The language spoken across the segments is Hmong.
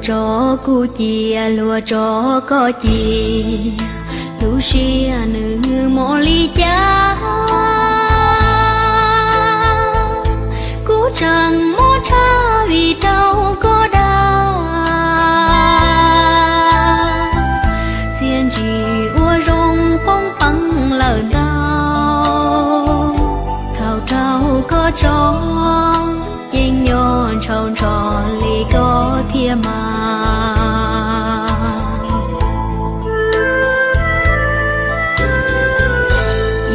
Tso kuv cia, luag tso koj cia, lub siab nws mob li cas, kuv tseem mob tshaj vim raug koj dag. Txiaj ntsig ua zoo poob peev lawm ntau, thaum raug koj tso, yeej nyob ntshaus ntsho li koj thiab mas.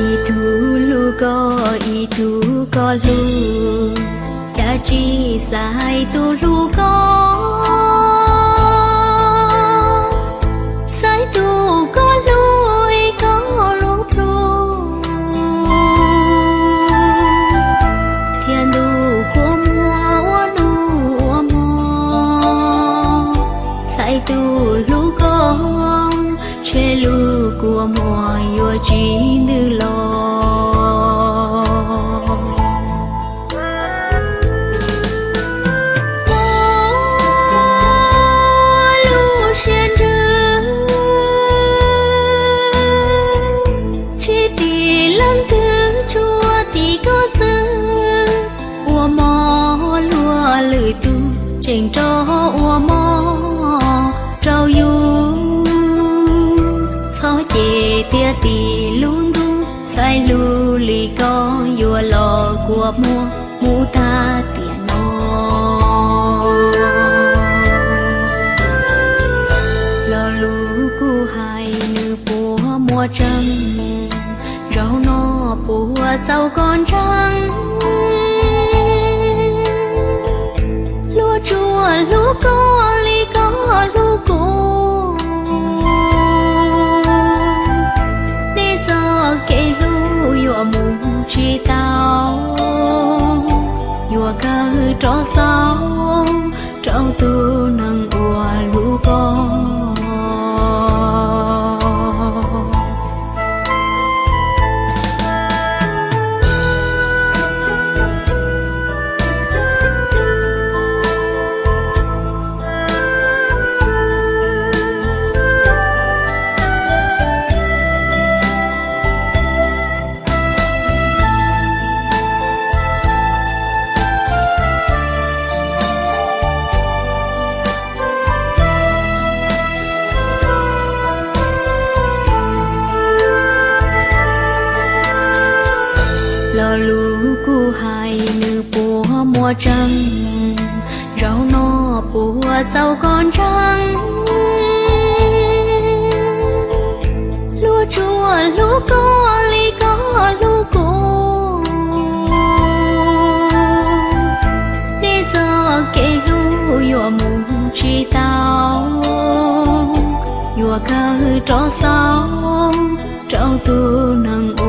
Ib tug hlub koj, ib tug koj hlub, cas tsis xaiv tus hlub koj, xaiv tus koj hlub es koj lub plhu, thiab ntuj kua muag ua nus ua hmo, xaiv tus hlub koj, ntshe lub kua muag yuav tsis ntws los. Lub siab ntsws tsis tim leej twg, tsuas tim koj xwb. Ua mob luag lwm tus, tseem rov ua mob rau yus. Txhob cem tiag tim lub ntuj, xaiv hlub li koj yuav los kua muag mus tag tiam no. Lo lus kuv hais nws puas muaj tseeb, zaum no puas txaus koj ntseeg. Luag tsuas hlub koj li koj hlub kuv, nej txoj kev hlub yuav mus tsis tau, yuav kawg rov xaus rau tus neeg uas hlub koj. Lo lus kuv hais nws puas muaj tseeb, zaum no puas txaus koj ntseeg. Luag tsuas hlub koj li koj hlub kuv, nej txoj kev hlub yuav mus tsis tau, yuav kawg rov xaus rau tus neeg